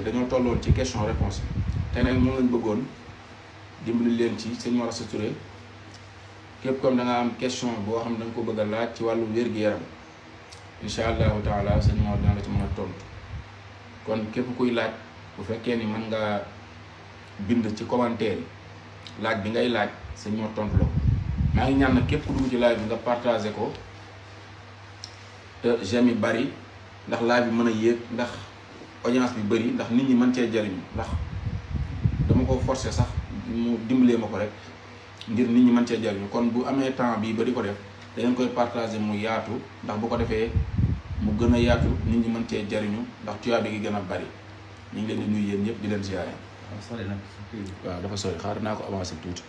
dañoo tolloon ci question réponse te nag moom lañ bëggoon dimbali leen ci sëñ Mor Asta Touré képp comme da nga am question boo xam ne da nga ko bëgg a laaj ci wàllu wér-gu-yaram incha allahu taala sëñ Mor dina la ci mën a tontu kon képp kuy laaj bu fekkee ni mën nga bind ci commentaire yi laaj bi ngay laaj sëñ Mor tontu la ko maa ngi ñaan nag képp ku dugg ci live bi nga partagé ko te j'aime yi bari ndax live bi mën a yéeg ndax audience bi bëri ndax nit ñi mën cee jariñu ndax dama ko forcer sax mu dimbalee ma ko rek ngir nit ñi mën cee jariñu kon bu amee temps bii ba di ko def da ngeen koy partager mu yaatu ndax bu ko defee mu gën a yaatu nit ñi mën cee jariñu ndax tuyaaba gi gën a bari ñu ngi leen di nuyu yéen ñëpp di leen ziyaare. waaw dafa sori xaar naa ko avancé tuuti.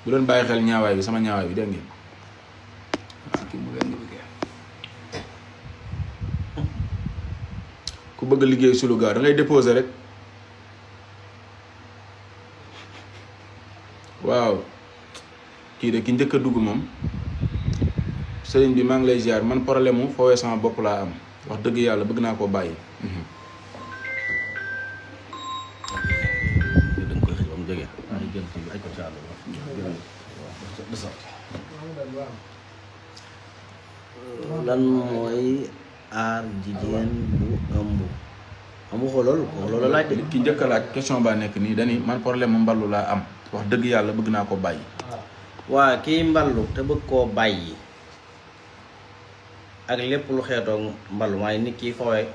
bu leen bàyyi xel ñaawaay bi sama ñaawaay bi dégg ngeen waaw kii mu leen di liggéey ku bëgg liggéey su lu gaaw da ngay déposer rek waaw kii de ki njëkk a dugg moom sëriñ bi maa ngi lay ziar man problème mu foowee sama bopp laa am wax dëgg yàlla bëgg naa koo bàyyi. lan mooy aar jigéen bu ëmb amu ko loolu laaj de. ki njëkk a laaj question baa nekk nii dani man problème mu mballu laa am wax dëgg yàlla bëgg naa ko bàyyi. waa kii mballu te bëgg koo bàyyi ak lépp lu xeetoo mballu waaye nit ki foowe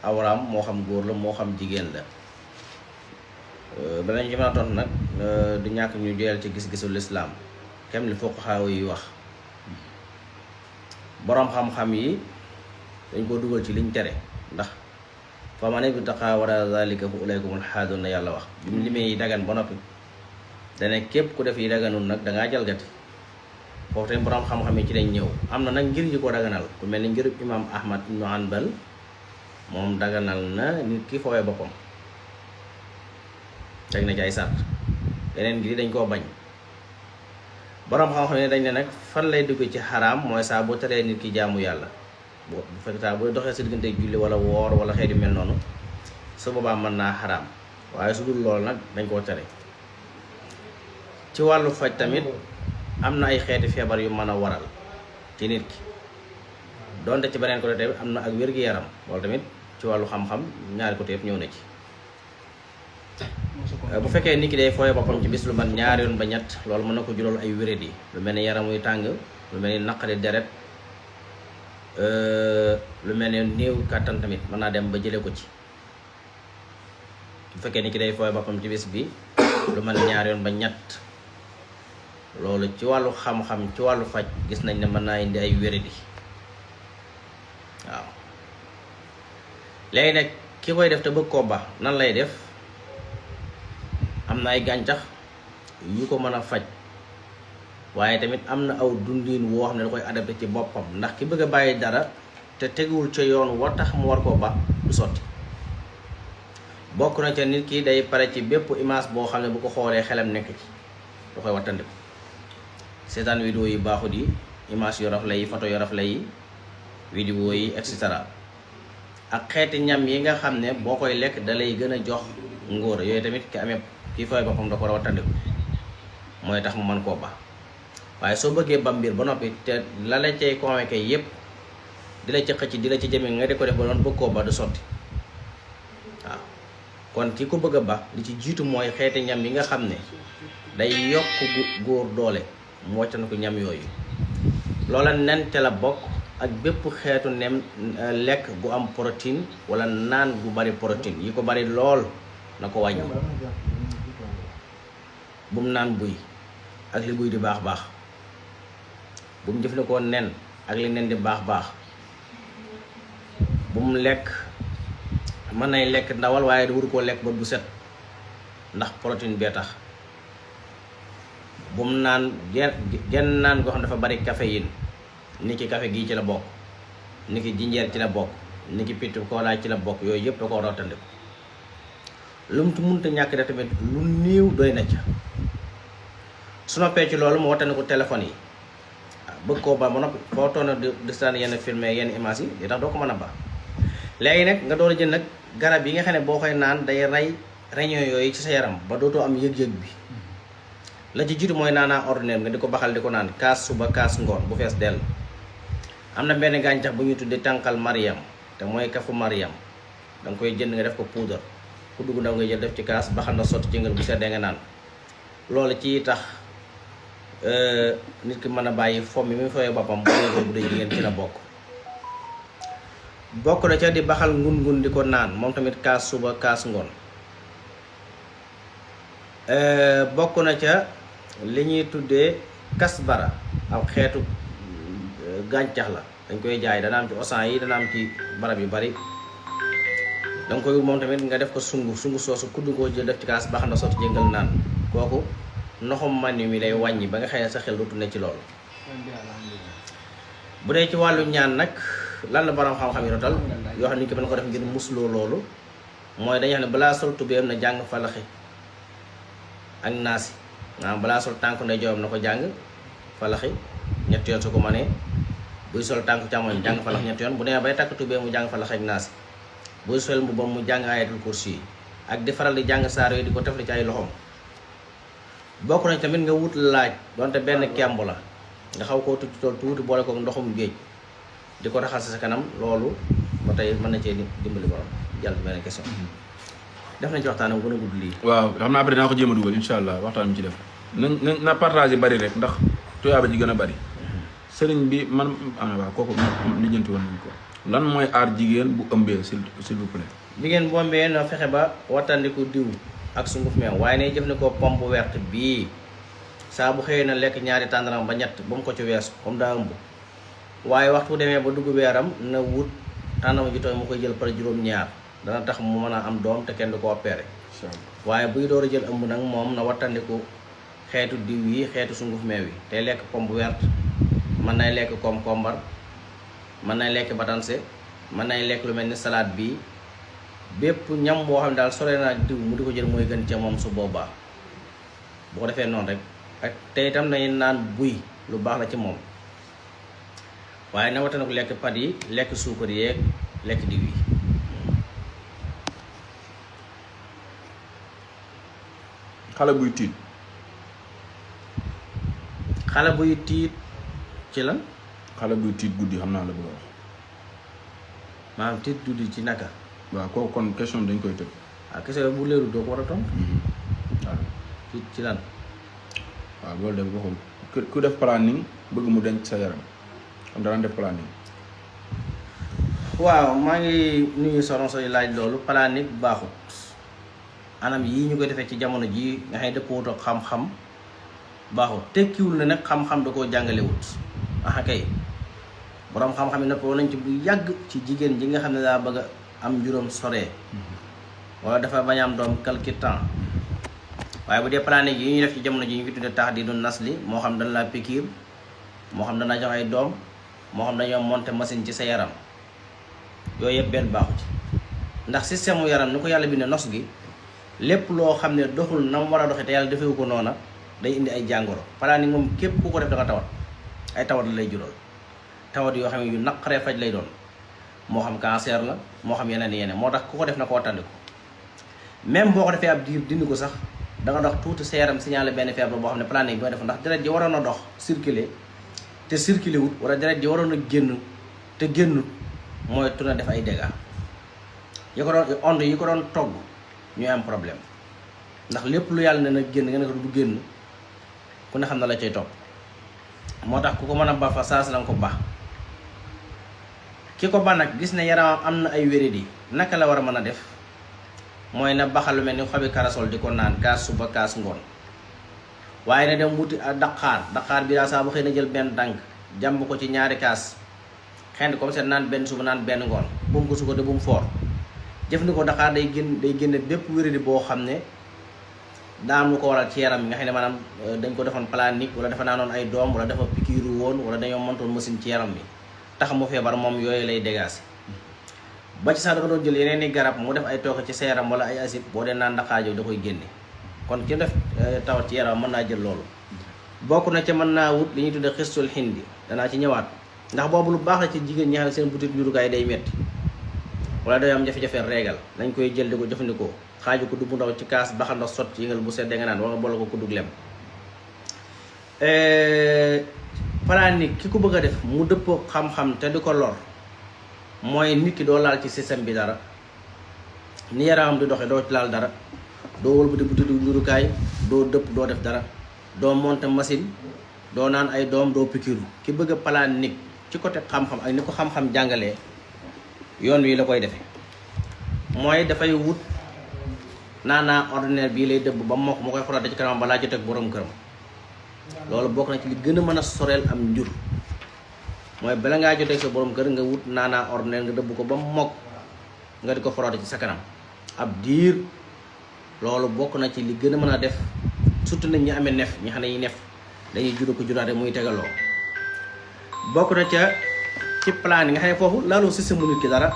awraam moo xam góor la moo xam jigéen la danañ ci mën a tontu nag du ñàkk ñu jël ci gis-gisu lislaam kem li fuqahaa yi wax boroom xam-xam yi dañ ko dugal ci liñ tere ndax fa man ibtaqa wara zalika fa ulayka humul haadun na yàlla wax bi mu limee yi dagan ba noppi dane képp ku def yi daganul nag dangaa jalgati foofu tamit boroom xam-xam yi ci lañ ñëw am na nag ngir ñu ko daganal ku mel ni ngirub imam ahmad ibnu hanbal moom daganal na nit ki foowee boppam teg na ci ay sart yeneen ngir dañ koo bañ boroom xam-xam ne dañ ne nag fan lay dugg ci xaraam mooy saa boo teree nit ki jaamu yàlla bu fekk saa booy doxee sa diggante julli wala woor wala xeet yu mel noonu su boobaa mën naa xaraam waaye su dul loolu nag dañ koo tere ci wàllu faj tamit am na ay xeeti feebar yu mën a waral ci nit ki donte ci beneen côté tamit am na ak wér-gi-yaram loolu tamit ci wàllu xam-xam ñaari côté yëpp ñëw na ci bu fekkee nit ki day fooye boppam ci bis lu mat ñaari yoon ba ñett loolu mën na ko jural ay wéradi lu mel ni yaram wuy tàng lu mel ni naqari deret lu mel ni néew kàttan tamit mën naa dem ba jëlee ko ci bu fekkee nit ki day fooye boppam ci bis bi lu mat ñaari yoon ba ñett loolu ci wàllu xam-xam ci wàllu faj gis nañ ne mën naa indi ay wéradi waaw léegi nag ki koy def te bëgg koo ba nan lay def am na ay gàncax yu ko mën a faj waaye tamit am na aw dundin woo xam ne da koy adapté ci boppam ndax ki bëgg a bàyyi dara te teguwul ca yoon wa tax mu war koo ba du sotti bokk na ca nit ki day pare ci bépp image boo xam ne bu ko xoolee xelam nekk ci da koy wattandiku seetaan vidéo yi baaxut yi image yu rafet yi photo yu rafet yi vidéo yi et cetera ak xeeti ñam yi nga xam ne boo koy lekk da lay gën a jox ngóor yooyu tamit ki amee kii fooy boppam da ko war a wattandiku mooy tax mu mën koo ba waaye soo bëggee ba mbir ba noppi te la la cay convaincre yépp di la ci xëcc di la ci jëme nga di ko def ba doon bëgg koo ba du sotti waaw kon ki ko bëgg a ba li ci jiitu mooy xeeti ñam yi nga xam ne day yokk góor doole mu wàccan ko ñam yooyu loola nen te la bokk ak bépp xeetu nem lekk gu am protéine wala naan gu bari protéine yi ko bari lool na ko wàññi bu mu naan buy ak li buy di baax baax bu mu jëfandikoo nen ak li nen di baax baax bu mu lekk mën nay lekk ndawal waaye waru koo lekk ba bu set ndax protéine bee tax bu mu naan genn naan goo xam dafa bari caféine ni ki café gii ci la bokk ni ki jinjeer ci la bokk ni ki pitu koolaa ci la bokk yooyu yëpp da ko rootandiku lu mu mënta ñàkk def tamit lu néew doy na ca su noppee ci loolu mu wattandiku téléphone yi bëgg koo ba ba noppi foo toona di staan yenn filmé yenn image yi di tax doo ko mën a ba léegi nag nga door a jël nag garab yi nga xam ne boo koy naan day rey réunion yooyu ci sa yaram ba dootoo am yëg-yëg bi la ci jiitu mooy naanaa ordinaire nga di ko baxal di ko naan kaas suba kaas ngoon bu fees dell. am na benn gàncax bu ñuy tuddee tànkal Mariam te mooy kafu Mariam da nga koy jënd nga def ko poudre ku dugg ndaw ngay jël def ci kaas baxal na sotti ci ngër bu seddee nga naan loolu ci tax nit ki mën a bàyyi fomm mi muy fooyee boppam bu dee jigéen ci la bokk na ca di baxal ngun-ngun di ko naan moom tamit kaas suba kaas ngoon bokk na ca li ñuy tuddee kasbara aw xeetu gàncax la dañ koy jaay dana am ci osan yi dana am ci barab yu bari danga koy moom tamit nga def ko sungu soosu kudd koo jël def ci kaas baxal na sotti jëngal naan kooku ndoxum mànni mi lay wàññi ba nga xëy sa xel dootu ne ci loolu. bu dee ci wàllu ñaan nag lan la borom xam-xam yi rotal yoo xam ne ni ko mën ko def ngir musloo loolu mooy dañuy xam ne balaa sol tubéem na jàng falaxi ak naasi maanaam balaa sol tànk nday joom na ko jàng falaxi ñetti yoon su ko mënee buy sol tànk càmmoñ jàng falax ñetti yoon bu demee bay takk tubéem mu jàng falaxi ak naasi buy sol mbubbam mu jàng ayatul kursi yi ak di faral di jàng saar yooyu di ko tefli ci ay loxoom. bokk nañ tamit nga wut laaj donte benn kemb la nga xaw koo tuuti tool tuuti boole ko ndoxum géej di ko raxas sa kanam loolu ba tey mën na cee dimbali borom jàll benn question def nañ ci waxtaanam gën a gudd lii. waaw xam naa après dinaa ko jéem a dugal incha allah waxtaan mi ci def na partage bari rek ndax tuyaaba ji gën a bari sëriñ bi man am na waaw kooku lijjanti woon nañ ko lan mooy aar jigéen bu ëmbee s'il vous plaît. jigéen bu ëmbee na fexe ba wattandiku diw ak sunguf meew waaye ne jëfandikoo pomme bu verte bii saa bu xëyee na lekk ñaari tàndaram ba ñett ba mu ko ci weesu comme daa ëmb waaye waxtu bu demee ba dugg weeram na wut tàndama ji tooy mu koy jël par juróom-ñaar dana tax mu mën a am doom te kenn du ko opéré waaye buy door a jël ëmb nag moom na wattandiku xeetu diw yi xeetu sunguf meew yi tey lekk pomme bu verte mën nay lekk concombre mën nay lekk batanse mën nay lekk lu mel ni salade bii bépp ñam boo xam ne daal sore naa diw mu di ko jël mooy gën ca moom su boobaa bu ko defee noonu rek ak te itam nañu naan buy lu baax la ci moom waaye na watana ko lekk pat yi lekk suukar yeeg lekk diw yi. xale buy tiit. xale buy tiit ci lan. xale buy tiit guddi xam naa la bëgg a wax. maanaam tiit guddi ci naka. waaw kooku kon question dañ koy tëb. ah question bu leerul doo ko war a tontu. waaw ci lan. waaw loolu de waxul ku def planning bëgg mu denc sa yaram kon dana def planning. waaw maa ngi nuyu soxna sooy laaj loolu planning baaxut anam yii ñu koy defee ci jamono jii nga xam ne dëppoo ak xam-xam baaxut tekkiwul na nag xam-xam da koo jàngalewut ah kay borom xam-xam yi noppoo nañ ci bu yàgg ci jigéen ji nga xam ne daa bëgg a am juróom soree wala dafa bañ am doom quelque temps waaye bu dee planning yi ñuy def ci jamono ji ñu fi tudde tax di du nas li moo xam dañ laa pikiir moo xam dana jox ay doom moo xam dañoo monter machine ci sa yaram yooyu yëpp benn baaxu ci ndax système mu yaram ni ko yàlla bindee nos gi lépp loo xam ne doxul na mu war a doxee te yàlla defewu ko noona day indi ay jàngoro planning moom képp ku ko def da nga tawat ay tawat la lay jural tawat yoo xam ne yu naqaree faj lay doon moo xam cancer la moo xam yeneen moo tax ku ko def na ko wattandiku même boo ko defee ab diir dindi ko sax da nga dox tuuti sa yaram signalé benn feebar boo xam ne planning bi nga def ndax deret ji waroon a dox circuler te circuler wut wala deret ji waroon a génn te génnut mooy tourné def ay dégâts yi ko doon onde yi ko doon togg ñooy am problème ndax lépp lu yàlla ne na génn nga ne ko du génn ku ne xam na la cay topp moo tax ku ko mën a ba fa saas la nga ko baax ki ko ba nag gis ne yaramam am na ay wéradi naka la war a mën a def mooy na baxal lu mel ni xobi karasol di ko naan kaas suba kaas ngoon waaye ne dem wuti daqaar bi daa saa bu xëy na jël benn dànk jàmb ko ci ñaari kaas xend comme seet naan benn suba naan benn ngoon bu mu ko su ko de bu mu foor jëfandikoo daqaar day génne bépp wéradi boo xam ne daa am lu ko waral ci yaram bi nga xam ne maanaam dañ ko defoon planique wala dafa naanoon ay doom wala dafa pikiiru woon wala dañoo montoon machine ci yaram bi tax mu feebar moom yooyu lay dégaase ba ci sax da nga doon jël yeneen i garab mu def ay tooke ci sa yaram wala ay acide boo dee naan daqaar da koy génne kon ki def tawat ci yaram mën naa jël loolu bokk na ca mën naa wut li ñuy tudde xistul hindi danaa ci ñëwaat ndax boobu lu baax la ci jigéen ñi xam ne seen butit njurukaay day metti wala day am jafe-jafe régal nañ koy jël di ko jëfandikoo xaaju ko bu ndaw ci kaas baxandox sot yëngal bu seddee nga naan wala boole ko kuddug lem planique ki ko bëgg a def mu dëppoo xam-xam te di ko lor mooy nit ki doo laal ci système bi dara ni yaramam di doxe doo ci laal dara doo wëlbati butit njurukaay doo dëpp doo def dara doo monter machine doo naan ay doom doo pikiru ki bëgg a planique ci côté xam-xam ak ni ko xam-xam jàngalee yoon wi la koy defee mooy dafay wut naanaa ordinaire bii lay dëbb ba mokk mu koy xoraate ci kanam balaa jotee ak borom këram loolu bokk na ci li gën a mën a soreel am njur mooy bala ngaa jotee sa borom kër nga wut naanaa ordinaire nga dëbb ko ba mokk nga di ko xoraate ci sa kanam ab diir loolu bokk na ci li gën a mën a def surtout nit ñi amee nef ñi xam ne yi nef dañuy jura ko juraate muy tegaloo bokk na ca ci plan yi nga xam ne foofu laaloo système mu nit ki dara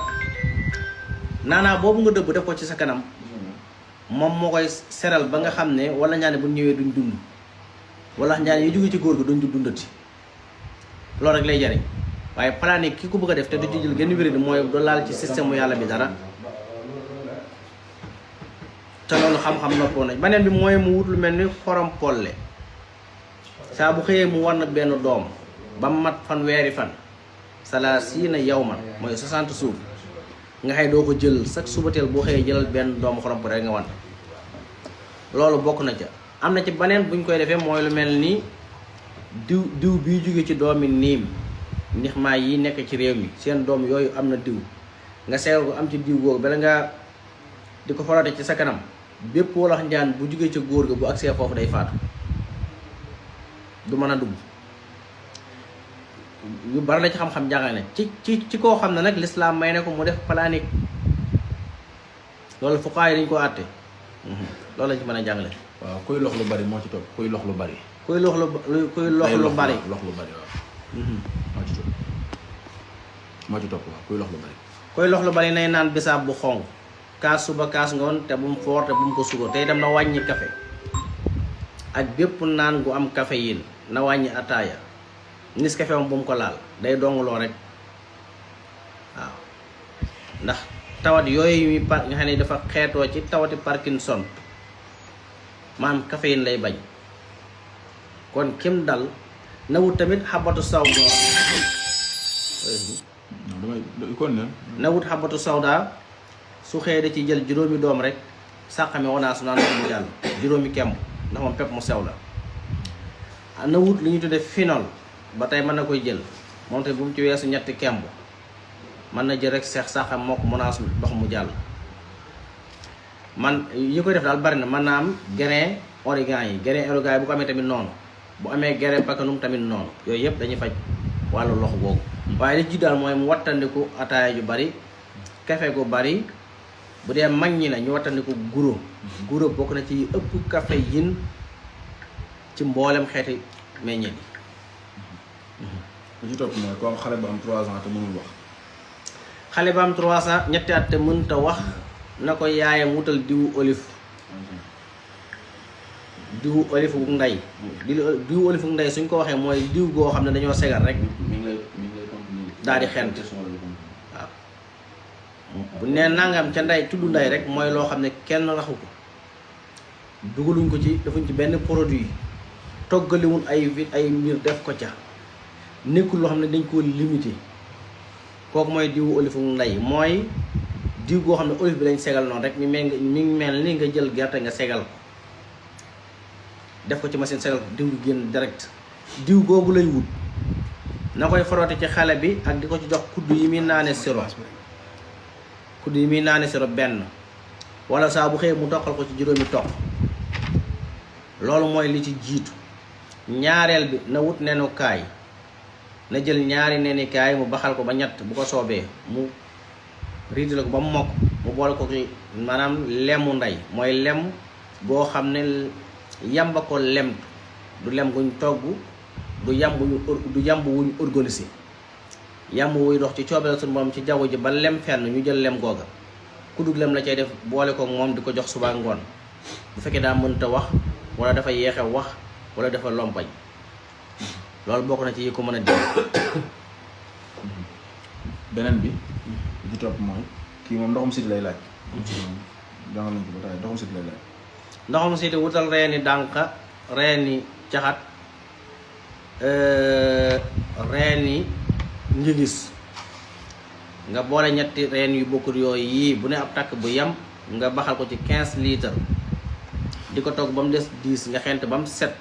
naanaa boobu nga dëbb def ko ci sa kanam moom moo koy seral ba nga xam ne wala ñaane bu ñëwee duñ dund wala ñaane yi jóge ci góor gi duñ dundati loolu rek lay jariñ waaye plan yi ki ko bëgg a def te du ci jël genn wéri mooy du laal ci système mu yàlla bi dara te loolu xam-xam noppoo nañ beneen bi mooy mu wut lu mel ni xorom polle saa bu xëyee mu war na benn doom ba mat fanweeri fan salaasiina yawman mooy 60 suuf nga xëy doo ko jël chaque subateel boo xëyee jëlal benn doomu xorom polle rek nga wan loolu bokk na ca am na ci beneen buñ koy defee mooy lu mel ni diw bii jóge ci doomi niim nix maa yi nekk ci réew mi seen doom yooyu am na diw nga seegal ko am ci diw googu bala nga di ko forote ci sa kanam bépp walax njaan bu jógee ca góor ga bu agsee foofu day faatu du mën a dugg yu bari la ci xam-xam jàngale ne ci koo xam ne nag lislaam may ne ko mu def planique loolu fuqahaa yi dañ ko àtte loolu lañ ci mën a jàngale. waaw kuy lox lu bari moo ci topp kuy lox lu bari. kuy lox lu bari lox lu bari waaw. moo ci topp waaw kuy lox lu bari. kuy lox lu bari nay naan bisaab bu xonq kaas suba kaas ngoon te bu mu foor te bu mu ko sugo te itam na wàññi café ak bépp naan gu am caféine na wàññi ataaya nis café am bu mu ko laal day donguloo rek waaw ndax tawat yooyu nga xam ne dafa xeetoo ci tawati Parkinson maanaam caféine lay bañ kon kim dal na wut tamit xabatu sawda na wut xabatu sawda su xëyee da ci jël juróomi doom rek sàqame wanaa su naan mu jàll juróomi kemb ndax moom pepp mu sew la na wut li ñu tuddee phénol ba tey mën na koy jël moom te bu mu ci weesu ñetti kemb mën na jël rek seex sàqam moo ko menace ndox mu jàll man yi koy def daal bari na mën naa am grain origan yi grain origan yi bu ko amee tamit noonu bu amee grain pakanum tamit noonu yooyu yëpp dañuy faj wàllu loxo googu waaye li ci daal mooy mu wattandiku ataaya ju bari café gu bari bu dee mag ñi la ñu wattandiku guro bokk na ci ëpp caféine ci mboolem xeeti meññeet yi. li ci topp mooy comme xale bu am 3 ans te mënul wax. xale bu am 3 ans ñetti at te mënta wax na ko yaayam wutal diwu olive wu ndey diwu olive wu ndey suñ ko waxee mooy diw goo xam ne dañoo segal rek daal di xent waaw bu nee nangam ca ndey tudd ndey rek mooy loo xam ne kenn raxu ko dugaluñ ko ci defuñ ci benn produit toggaliwul ay mbir def ko ca nekkul loo xam ne dañ koo limité kooku mooy diwu olive wu ndey mooy diw goo xam ne olive bi lañ segal noonu rek mi ngi mel ni nga jël gerte nga segal ko def ko ci machine segal ko diw gi génn direct diw googu lay wut na koy frotté ci xale bi ak di ko ci jox kudd yi muy naane sirop benn wala saa bu xëyee mu toqal ko ci juróomi toq loolu mooy li ci jiitu ñaareel bi na wut nenukaay na jël ñaari nenikaay mu baxal ko ba ñett bu ko soobee mu riidale ko ba mu mokk mu boole ko maanaam lemu ndey mooy lem boo xam ne yamba ko lem du lem guñ togg du yamb wuñ organisé yamb wuy dox ci coobeel suñu moom ci jaww ji ba lem fenn ñu jël lem googa ku dug lem la cay def boole ko moom di ko jox suba ngoon bu fekkee daa mënta wax wala dafa yeexe wax wala dafa lompañ loolu bokk na ci yi ko mën a dégg. beneen bi di topp mooy kii moom ndoxum siti lay laaj. jàngal nañ ko ba tey ndoxum siti lay laaj. ndoxum siti wutal reeni dànqa reeni caxat reeni njigis nga boole ñetti reen yu bokkul yooyu yii bu ne ab takk bu yam nga baxal ko ci 15 litres di ko togg ba mu des 10 nga xent ba mu set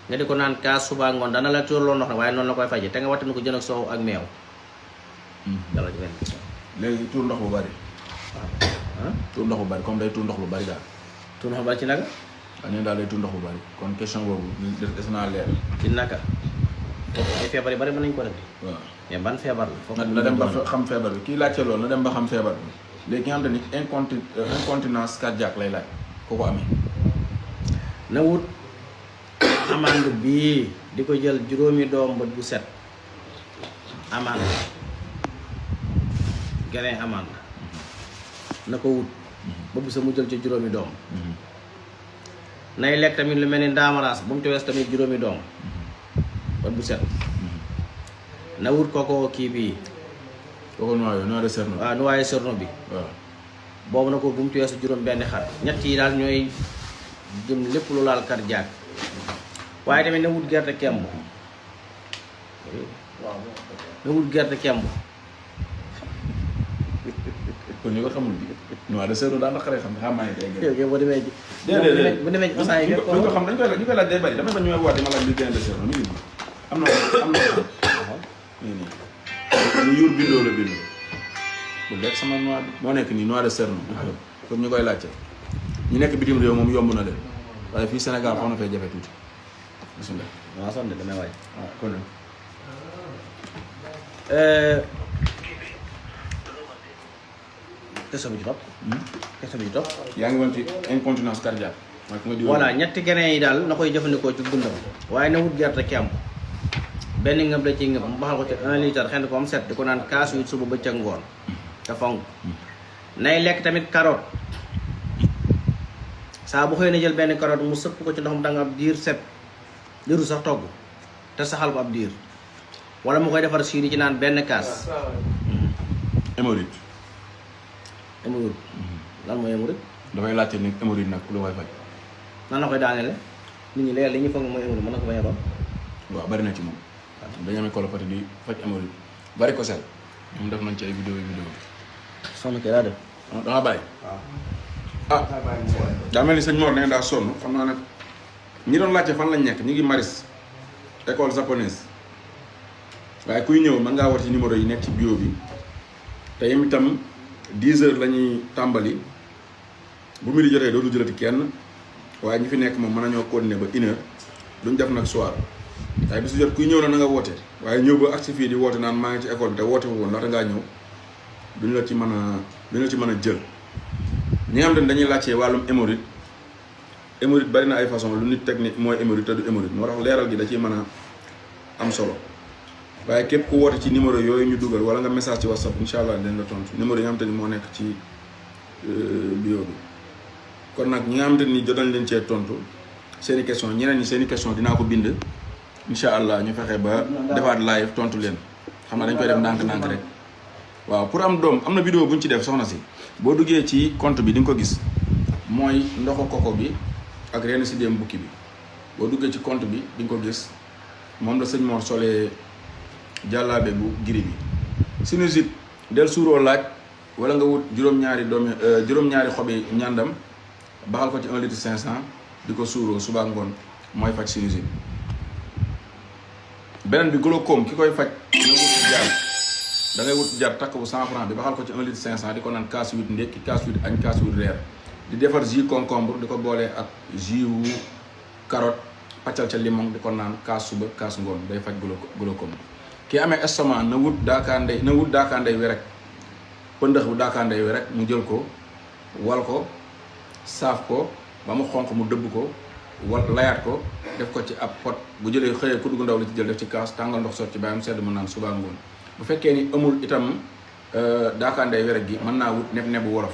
nga di ko naan kaas suba ngoon dana la tuur loo ndox na waaye noonu la koy faje te nga wattanu ko jën ak soow ak meew. dala ci benn léegi tuur ndox bu bari. waaw tuur ndox bu bari comme day tuur ndox bu bari daal. tuur ndox bu bari ci naka. waaw ñun daal day tuur ndox bu bari kon question boobu des naa leer. ci naka foofu ay feebar yu bari mën nañu ko def. waaw mais ban feebar la. foofu na dem ba xam feebar bi kii laajte loolu na dem ba xam feebar bi léegi ki nga xam te ni incontinence cardiaque lay laaj koo ko amee. na wut amande bii di ko jël juróomi doom bët bu set amande geneen amande na ko wut ba bu sa mu jël ci juróomi doom nay lekk tamit lu mel ni ndaamaraas bu mu ci wees tamit juróomi doom bët bu set na wut kooko kii bii kooku noyau de cerveau. waaw nu waaye cerveau bi waaw boobu na ko bu mu ci weesu juróom benn xar ñett yi daal ñooy jëm lépp lu laal cardiaque waaye tamit na wut gerte kemb na wut gerte kemb kon ñu ko xamul bi noyau de cerveau daan na xaree xam ne xam naa ne day gën. boo demee ji déedéet bu demee ci osaan yi ñu ko xam dañ koy laaj day bari damay ba ñu may woote ma laaj li gën de cerveau mi ngi nii am na nii ñu yuur bindoo la bindoo bu lekk sama noix bi moo nekk nii noix de cerveau comme ñu koy laajte ñu nekk bitim réew moom yomb na leen waaye fii Sénégal xaw na fay jafe tuuti bismillah. waaw sonn damay waaj waaw kon question bi ci topp question bi ci topp yaa ngi woon ci incontinence cardiaque mooy ku nga di voilà ñetti geneen yi daal na koy jëfandikoo ci dundam waaye na wut gerte kemb benn ngëb la ci ngëb mu baxal ko ci 1 litre xen ko am set di ko naan kaas yu suba bëccëg ngoon te fonk nay lekk tamit carotte saa bu xëy na jël benn carotte mu sëpp ko ci ndox mu danga ab diir set diiru sax togg te saxal ko ab diir wala mu koy defar siir yi ci naan benn kaas hémorroïde hémorroïde lan mooy hémorroïde dafay laajte ni hémorroïde nag lu koy faj nan la koy daanele nit ñi léegi li ñu foog mooy hémorroïde mën na ko bañ a doon waaw bari na ci moom dañu amee colopathie di faj hémorroïde bari ko sel moom def nañ ci ay vidéo sonn kay daa def danga bàyyi ah daa mel ni sëñ Mor ne daa sonn xam naa nag ñi doon laajte fan lañ nekk ñu ngi Maris école japonaise waaye kuy ñëw mën ngaa war ci numéro yi nekk ci bio bi te yem itam 10 heures la ñuy tàmbali bu mu di jotee dootu jëlati kenn waaye ñi fi nekk moom mën nañoo continuer ba 1 heure duñ def nag soir waaye bisu jot kuy ñëw na nga woote waaye ñëw ba agsi fii di woote naan maa ngi ci école bi te woote woon laata ngaa ñëw duñ la ci mën a jël ñi nga xam ne dañuy laajte wàllum hémorroïde hémorroïde bari na ay façon lu nit teg ni mooy hémorroïde te du hémorroïde moo tax leeral gi da ciy mën a am solo waaye képp ku woote ci numéro yooyu ñu dugal wala nga message ci WhatsApp incha allah dañ la tontu numéro yi nga xam te ni moo nekk ci bio bi kon nag ñi nga xam te ni jot nañ leen cee tontu seen i question ñeneen ñi seen i question dinaa ko bind incha allah ñu fexe ba defaat live tontu leen xam naa dañ koy def ndànk-ndànk rek waaw pour am doom am na vidéo bu ñu ci def soxna si boo duggee ci compte bi di nga ko gis mooy ndoxu koko bi ak reenu si dem bukki bi boo duggee ci compte bi di nga ko gis moom la sëñ Mor solee jàllaabe bu giri bi sinusite del suuroo laaj wala nga wut juróom-ñaari xobi ñàndam baxal ko ci 1 litre 500 di ko suuroo suba ngoon mooy faj sinusite beneen bi glaucome ki koy faj nga wut jar da ngay wut jar takk bu 100 francs bi baxal ko ci 1 litre 500 di ko naan kaas 8 ndékki kaas 8 añ kaas 8 reer di defar jus concombre di ko boolee ak jus wu carotte paccal ca limon di ko naan kaas suba kaas ngoon day faj glaucome ki amee estomac na wut daakaandey wi rek pëndëx bu daakaandey wi rek mu jël ko wal ko saaf ko ba mu xonq mu dëbb ko wal layaat ko def ko ci ab pot bu jëlee xëyee ku dugg ndaw li ci jël def ci kaas tàngal ndox sot ci bàyyam sedd mu naan suba ngoon bu fekkee ni amul itam daakaandey wi rek gi mën naa wut nebu wolof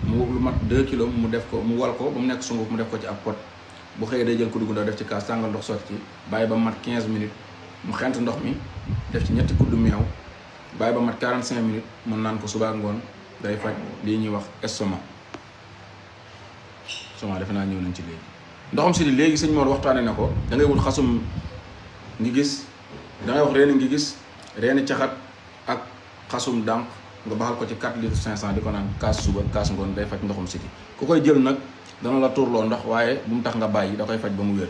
mu lu mat 2 kilos mu def ko mu wal ko ba mu nekk sunguf mu def ko ci ab pot bu xëyee day jël kuddu gu ndaw def ci kaas tàngal ndox sotti ci bàyyi ba mat 15 minutes mu xent ndox mi def ci ñetti kuddu meew bàyyi ba mat 45 minutes mu naan ko suba ak ngoon day faj lii ñuy wax estomac defe naa ñëw nañ ci léegi. ndoxam siti léegi sëñ Mor waxtaane na ko da ngay wut xasum ngi gis da ngay wax reeni ngi gis reeni caxat ak xasum dànq nga baxal ko ci 4 litres 500 di ko naan kaas suba kaas ngoon day faj ndoxum siti ku koy jël nag dana la tuurloo ndox waaye bu mu tax nga bàyyi da koy faj ba mu wér.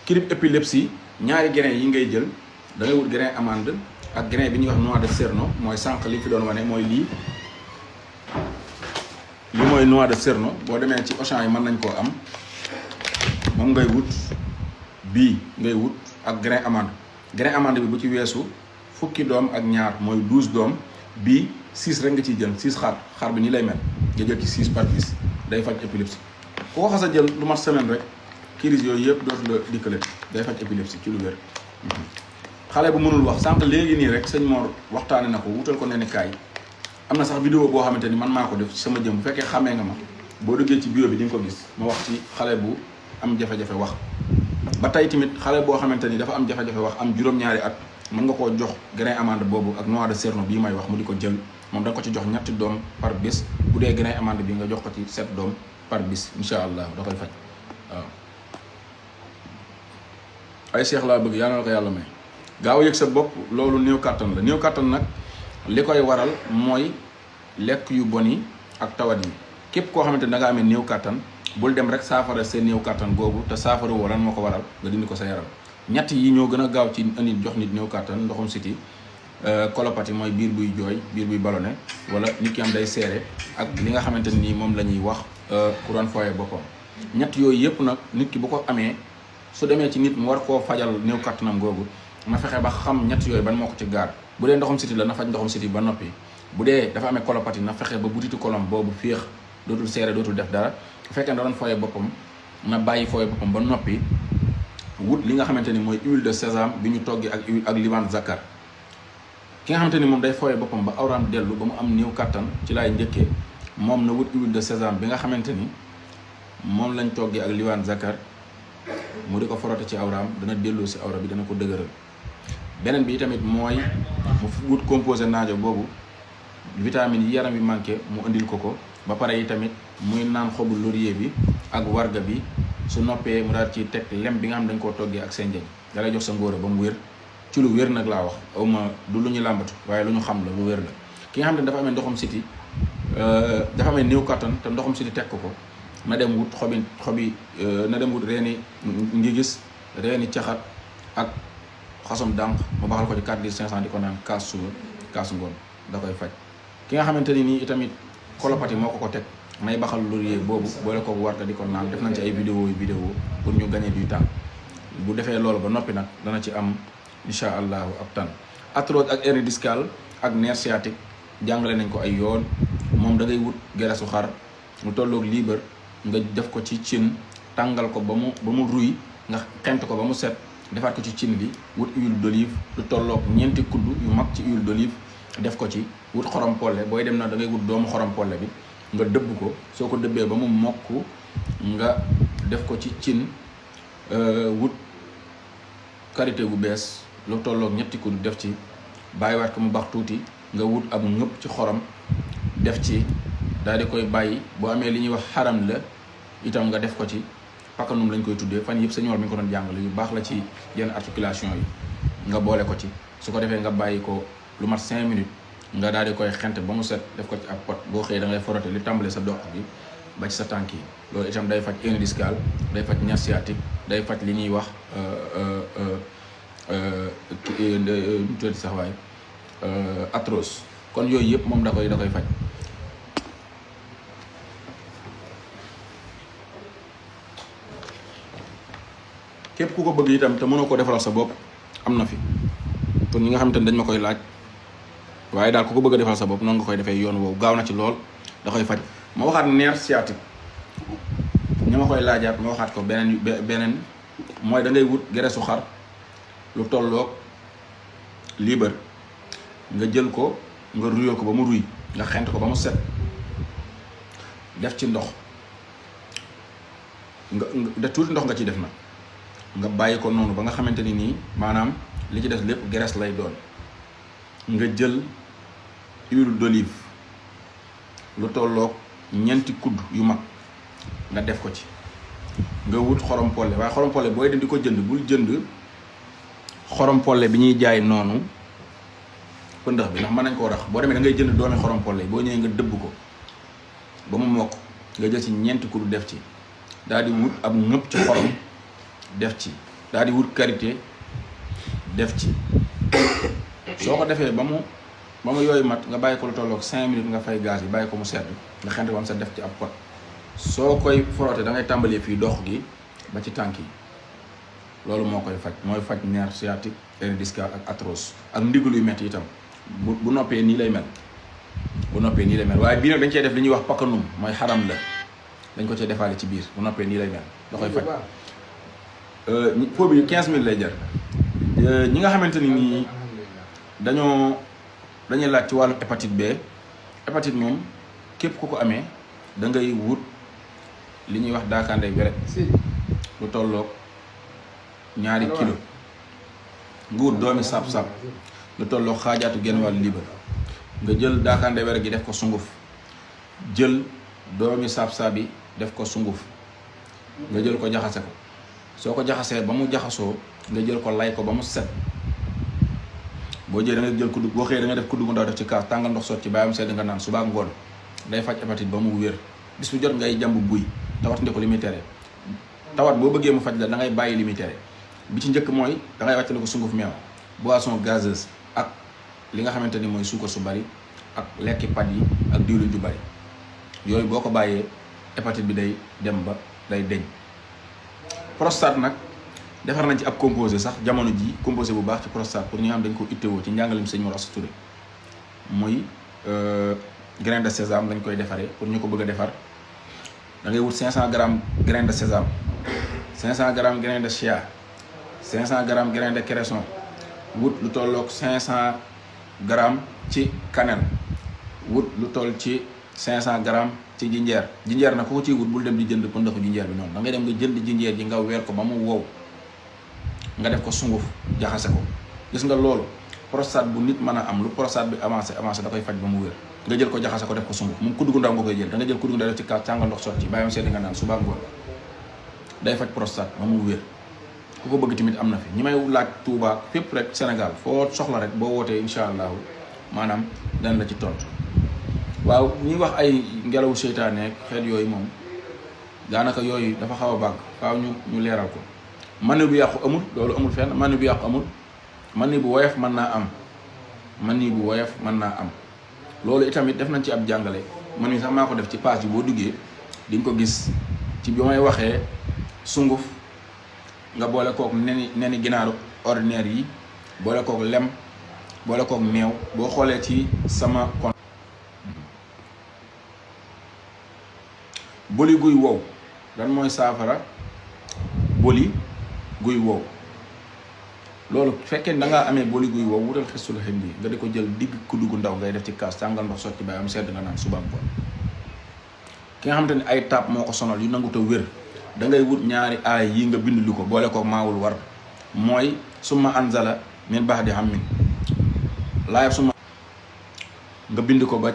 kirib épilepsie ñaari grain yi ngay jël da ngay wut grain amande ak grain bi ñuy wax noix de cerno mooy sànq li fi doon wane mooy lii mooy noix de cerno boo demee ci Auchan yi mën nañ koo am moom ngay wut bii ngay wut ak grain amande bi bu ci weesu fukki doom ak ñaar mooy 12 doom bii 6 rek nga ciy jël 6 xar bi nii lay mel nga jël ci 6 par 10 day faj épilepsie ku ko xas a jël lu mat semaine rek crise yooyu yëpp dootu la dikkale day faj épilepsie ci lu wér. xale bu mënul wax sànq léegi nii rek sëñ Mor waxtaane na ko wutal ko nenn kaay am na sax vidéo boo xamante ni man maa ko def ci sama jëm bu fekkee xamee nga ma boo duggee ci bio bi di nga ko gis ma wax ci xale bu am jafe-jafe wax. ba tey tamit xale boo xamante ni dafa am jafe-jafe wax am juróom-ñaari at mën nga koo jox grain amande boobu ak noix de cerno bii may wax mu di ko jël moom da nga ko ci jox ñetti doom par bés bu dee grain amande bi nga jox ko ci 7 doom par bis incha allah da koy faj waaw. ay seex laa bëgg yàlla na ko yàlla may gaaw yëg sa bopp loolu néew kàttan la néew kàttan nag li koy waral mooy lekk yu bon yi ak tawat yi képp koo xamante ni da nga amee néew kàttan bul dem rek saafara seen néew kàttan googu te saafara woo lan moo ko waral nga dindi ko sa yaram. ñett yi ñoo gën a gaaw ci indi jox nit néew kàttan ndoxum siti colopathie mooy biir buy jooy biir buy ballonné wala nit ki am day seere ak li nga xamante ni moom la ñuy wax ku doon fooyee boppam. ñett yooyu yëpp nag nit ki bu ko amee su demee ci nit mu war koo fajal néew kàttanam googu na fexe ba xam ñett yooyu ban moo ko ci gaar. bu dee ndoxum siti la na faj ndoxum siti ba noppi bu dee dafa amee colopathie na fexe ba butitu kolom boobu féex dootul seere dootul def dara bu fekkee da doon fooyee boppam na bàyyi fooyee boppam ba noppi wut li nga xamante ni mooy huile de sésame bi ñu toggee ak huile ak liman zakar. ki nga xamante ni moom day fooyee boppam ba awraam dellu ba mu am néew kàttan ci laay njëkkee moom na wut huile de sésame bi nga xamante ni moom lañ toggee ak liman zakar mu di ko forote ci awraam dana delloo si awra bi dana ko dëgëral. beneen bi tamit mooy mu wut composé naajo boobu vitamine yi yaram bi manqué mu indil ko ba pare yi tamit muy naan xobu laurier bi ak warga bi su noppee mu daal ci teg lem bi nga xam dañ koo toggee ak seen njëñ dalay jox sa ngóora ba mu wér ci lu wér nag laa wax awma du lu ñu làmbatu waaye lu ñu xam la lu wér la. ki nga xam ne dafa amee ndoxum siti dafa amee néew kattan te ndoxum siti teg ko na dem wut xobi na dem wut reeni ngi gis reeni caxat ak xasum dànq mu baxal ko ci 4 litres 500 di ko naan kaas suba kaas ngoon da koy faj. ki nga xamante ni nii itamit colopathie moo ko teg may baxal laurier boobu boole ko warga di ko naan def nañ ci ay vidéo pour ñu gagner du temps bu defee loolu ba noppi nag dana ci am incha allahu ab tan. arthrose ak hernie discale ak nerf sciatique jàngale nañ ko ay yoon moom da ngay wut geresu xar mu tolloog liibar nga def ko ci cin tàngal ko ba mu ruy nga xent ko ba mu set defaat ko ci cin bi wut huile d'olive lu tolloog 4 kudd yu mag ci huile d'olive def ko ci wut xorom polle booy dem na da ngay wut doomu xorom polle bi nga dëbb ko soo ko dëbbee ba mu mokk nga def ko ci cin wut karité bu bees lu tolloog 2 kudd def ci bàyyiwaat ko mu bax tuuti nga wut ab ñëpp ci xorom def ci daal di koy bàyyi boo amee li ñuy wax xaram la itam nga def ko ci pakanum lañ koy tuddee fan yëpp sa ñor mi ngi ko doon jàngale yu baax la ci yenn articulation yi nga boole ko ci su ko defee nga bàyyi ko lu mat 5 minutes nga daal di koy xent ba mu set def ko ci ab pot boo xëyee da ngay forote li tàmbale sa dox bi ba ci sa tànk yi loolu itam day faj hernie discale day faj nerf sciatique day faj li ñuy wax tuuti sax waay arthrose kon yooyu yëpp moom da koy faj. képp ku ko bëgg itam te mënoo ko defaral sa bopp am na fi pour ñi nga xamante ne dañ ma koy laaj waaye daal ku ko bëgg a defal sa bopp noonu nga koy defee yoon woowu gaaw na ci lool da koy faj. ma waxaat nerf sciatique ñi ma koy laajaat ma waxaat ko beneen mooy da ngay wut geresu xar lu tolloog liibar nga jël ko nga ruyoo ko ba mu ruy nga xent ko ba mu set def ci ndox nga tuuti ndox nga ci def nag nga bàyyi ko noonu ba nga xamante ni nii maanaam li ci des lépp graisse lay doon. nga jël huile d'olive lu tolloog ñeenti kudd yu mag nga def ko ci. nga wut xorom polle waaye xorom polle booy dem di ko jënd bul jënd xorom polle bi ñuy jaay noonu pëndax bi ndax mën nañ koo rax boo demee da ngay jënd doomi xorom polle boo ñëwee nga dëbb ko ba mu mokk nga jël ci ñeenti kudd def ci daal di wut ab ngëpp ci xorom def ci daal di wut karité def ci soo ko defee ba mu yooyu mat nga bàyyi ko lu tolloog 5 minutes nga fay gaz yi bàyyi ko mu sedd nga xent woon sa def ci ab pot soo koy frotté da ngay tàmbalee fii dox gi ba ci tànk yi loolu moo koy faj mooy faj nerf sciatique hernie discale ak arthrose ak ndiglu yu métti itam bu noppee nii lay mel waaye bii nag dañ cee def li ñuy wax pakanum mooy xaram la dañ ko cee defaale ci biir bu noppee nii lay mel da koy faj pot bi 15 000 lay jar ñi nga xamante ni nii dañuy laaj ci wàllu hépatite B hépatite moom képp ku ko amee da ngay wut li ñuy wax daakaande weret lu tolloog 2 kilo nga wut doomi sab-sab lu tolloog xaajaatu genn wàllu liibar nga jël daakaande weret gi def ko sunguf jël doomi sab-sab yi def ko sunguf nga jël ko jaxase ko soo ko jaxasee ba mu jaxasoo nga jël ko lay ko ba mu set boo jëlee da nga jël kuddu boo xëyee da nga def kuddu gu ndaw def ci kaas tàngal ndox sotti bàyyam sedd nga naan suba ak ngoon day faj hépatite ba mu wér bis bu jot ngay jàmb buy tawat ndi ko li muy tere tawat boo bëggee mu faj la da ngay bàyyi li muy tere bi ci njëkk mooy da ngay wàccale ko sunguf meew boisson gazeuse ak li nga xamante ni mooy suukar su bari ak lekki pat yi ak diwlin ju bari yooyu boo ko bàyyee hépatite bi day dem ba day deñ prostate nag defar nañ ci ab composé sax jamono ji composé bu baax ci prostate pour ñi nga xam dañ ko ittewoo ci njàngalem sëñ Mor Asta Touré muy grain de sésame lañ koy defaree pour ñu ko bëgg a defar da ngay wut 500 grammes grain de sésame 500 grammes grain de chia 500 grammes grain de cresson wut lu tolloog 500 grammes ci cannelle wut lu toll ci 500 grammes ci jinjeer nag ku ko ciy wut bul dem di jënd pëndaxu jinjeer bi noonu da ngay dem nga jënd jinjeer ji nga weer ko ba mu wow nga def ko sunguf jaxase ko gis nga loolu prostate bu nit mën a am lu prostate bi avancé da koy faj ba mu wér nga jël ko jaxase ko def ko sunguf moom kuddu gu ndaw nga koy jël da nga jël kuddu gu ndaw def ci kaas tàngal ndox sotti bàyyam sedd nga naan suba ngoon day faj prostate ba mu wér ku ko bëgg tamit am na fi ñi may laaj Touba fépp rek Sénégal foo soxla rek boo wootee incha allahu maanaam dana la ci tontu waaw ñuy wax ay ngelawu seytaane xeet yooyu moom daanaka yooyu dafa xaw a bàgg faaw ñu leeral ko mani bu yàqu amul loolu amul fenn mani bu yàqu amul mani bu woyof mën naa am loolu itamit def nañ ci ab jàngale man mi sax maa ko def ci page bi boo duggee di nga ko gis ci bi may waxee sunguf nga boole kook neni ginaaru ordinaire yi boole kook lem boole kook meew boo xoolee ci sama kon boli guy wow lan mooy saafara boli guy wow loolu fekkee da ngaa amee boli guy wow wutal xistul xindi nga di ko jël digg kuddu gu ndaw ngay def ci kaas tàngal ndox sotti bàyyi am sedd nga naan suba ngoon ki nga xamante ni ay taab moo ko sonal yu nangut a wér da ngay wut ñaari aay yi nga bind lu ko boole ko maawul war mooy summa anzala min ba'di hammin laayab suma nga bind ko ba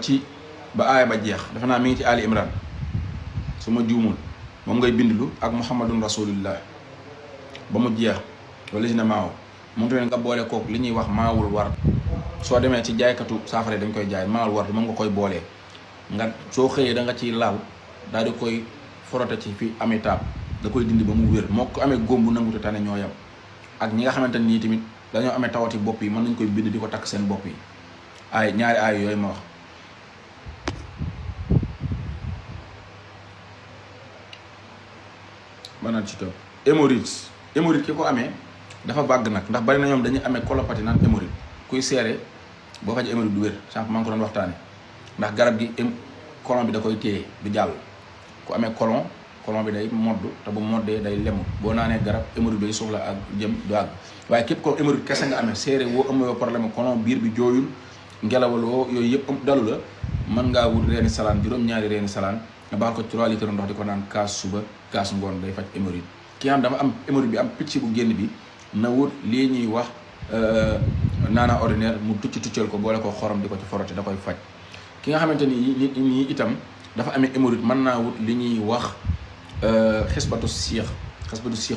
aaya ba jeex dafa naa mi ngi ci Ali Imran su ma juumul moom ngay bindlu ak muhammadun rasulullah ba mu jeex wala si ne maaw moom tamit nga boole kook li ñuy wax maawul war soo demee ci jaaykatu saafara dañ koy jaay maawul war moom nga koy boolee nga soo xëyee da nga ciy laal daal di koy frotter ci fi amee taab da koy dindi ba mu wér moo ko amee góom bu nangutu tane ñoo yam ak ñi nga xamante nii tamit dañoo amee tawati bopp yi mën nañ koy bind di ko takk seen bopp yi ay ñaari aay yooyu ma wax banaan ci topp hémorroïde ki ko amee dafa bàgg nag ndax bari na ñoom dañuy amee colopathie naan hémorroïde kuy seere boo faj hémorroïde du wér sànq maa ngi ko doon waxtaane ndax garab gi colon bi da koy téye du jàll ku amee colon bi day modd te bu moddee day lemu boo naanee garab hémorroïde bay soxla ak jëm du àgg waaye képp ko hémorroïde kese nga amee seere woo amoo problème colon biir bi jooyul ngelawaloo yooyu yëpp dalu la mën ngaa wut reeni salaan juróom-ñaari reeni salaan nga baxal ko 3 litres ndox di ko naan kaas suba kaas ngoon day faj hémorroïde. ki nga xam dafa am hémorroïde bi am picc bu génn bi na wut lii ñuy wax naana ordinaire mu tuccal ko boole ko xorom di ko ci forote da koy faj. ki nga xamante ni itam dafa amee hémorroïde mën naa wut li ñuy wax xesbatu siix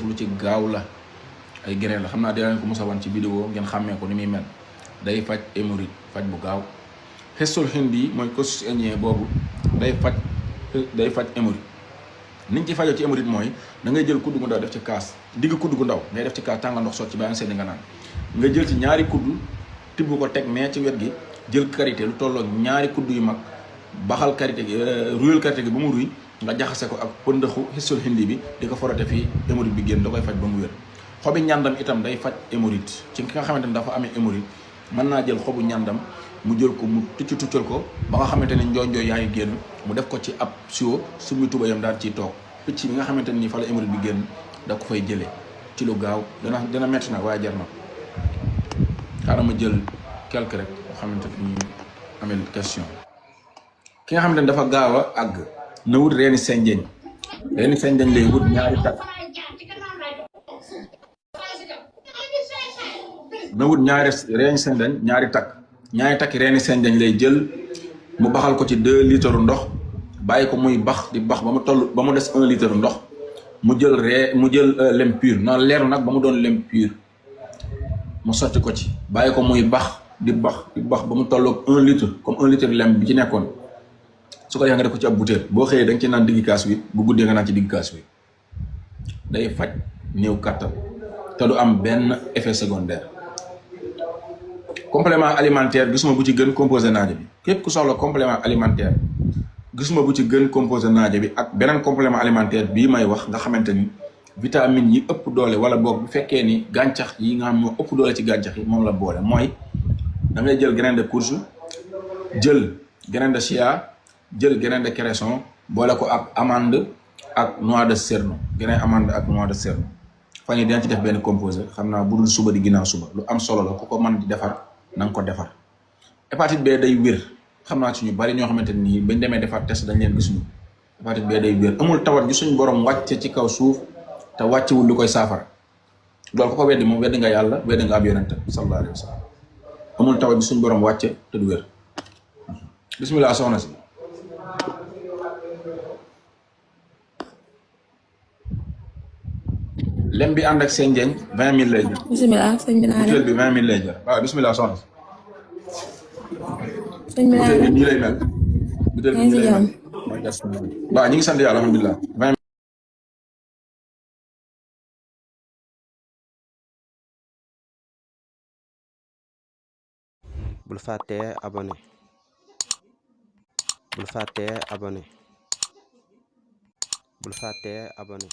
lu ci gaaw la ay graine la xam naa dinañ ko musa wan ci vidéo ngeen xàmmee ko ni muy mel day faj hémorroïde faj bu gaaw. xesul hindi mooy couscous indien boobu day faj hémorroïde. niñ ci fajoo ci hémorroïde mooy da ngay jël kudd gu ndaw def ci kaas digg kudd gu ndaw ngay def ci kaas tànga ndox sot ci bàyyi seen nga naan nga jël ci ñaari kudd tibb ko teg nee ci wet gi jël karité lu tolloog ñaari kudd yu mag baxal karité gi ruyal karité gi ba mu ruy nga jaxase ko ak pëndëxu xesul hindi bi di ko forote fii hémorroïde bi génn da koy faj ba mu wér. xobi ñàndam itam day faj hémorroïde ci ki nga xamante ni dafa amee hémorroïde mën naa jël xobu ñàndam mu jël ko mu tuccal ko ba nga xamante ne njooy yaa ngi génn mu def ko ci ab siwo summi tubayam daal ciy toog picc bi nga xamante ni fa la hémorroïde bi génn da ko fay jëlee ci lu gaaw dana metti nag waaye jar na ko. xaaral ma jël quelque rek nga xamante ni amee question. ki nga xamante ni dafa gaaw a àgg na wut reeni senjeñ lay wut ñaari takk na wut reeni senjeñ ñaari takk reeni senjeñ lay jël mu baxal ko ci 2 litres ndox bàyyi ko muy bax di bax ba mu des 1 litre ndox mu jël lem pur na leeru nag ba mu doon lem pur mu sotti ko ci bàyyi ko muy bax di bax ba mu tolloog 1 litre comme 1 litre lem bi ci nekkoon su ko defee nga def ko ci ab bouteille boo xëyee da nga ci naan digg kaas wi bu guddee nga naan ci digg kaas wi day faj néew kàttan te du am benn effet secondaire. complément alimentaire gisuma bu ci gën composé naajo bi képp ku soxla complément alimentaire gisuma bu ci gën composé naajo bi ak beneen complément alimentaire bii may wax nga xamante ni vitamine yi ëpp doole wala boog bu fekkee ni gàncax yi nga xam moo ëpp doole ci gàncax yi moom la boole mooy da ngay jël graine de courge jël graine de chia jël graine de cresson boole ko ak amande ak noix de cerneau graine amande ak noix de cerneau fan yi dina ci def benn composé xam naa bu dul suba di ginnaaw suba lu am solo la ku ko mën di defar na nga ko defar. hépatite B day wér xam naa ci ñu bari ñoo xamante ni bañ demee defar test dañ leen gisuñu hépatite B day wér amul tawat gi suñu borom wàcce ci kaw suuf te wàccewul lu koy saafara loolu ko ko weddi moom weddi nga yàlla weddi nga ab yonente sallallahu alayhi wa sallam amul tawat gi suñu borom wàcce te du wér. bismillah soxna si. lem bi ànd ak seen njëñ 20 000 lay jar. bisimilah sëñ bi naa butéel bi 20 000 lay jar waaw bisimilah soxna si. sëñ bi butéel bi nii lay mel. butéel bi nii lay mel. waaw ñu ngi sant yàlla alhamdulilah. bul fàttee abonné. bul fàttee abonné.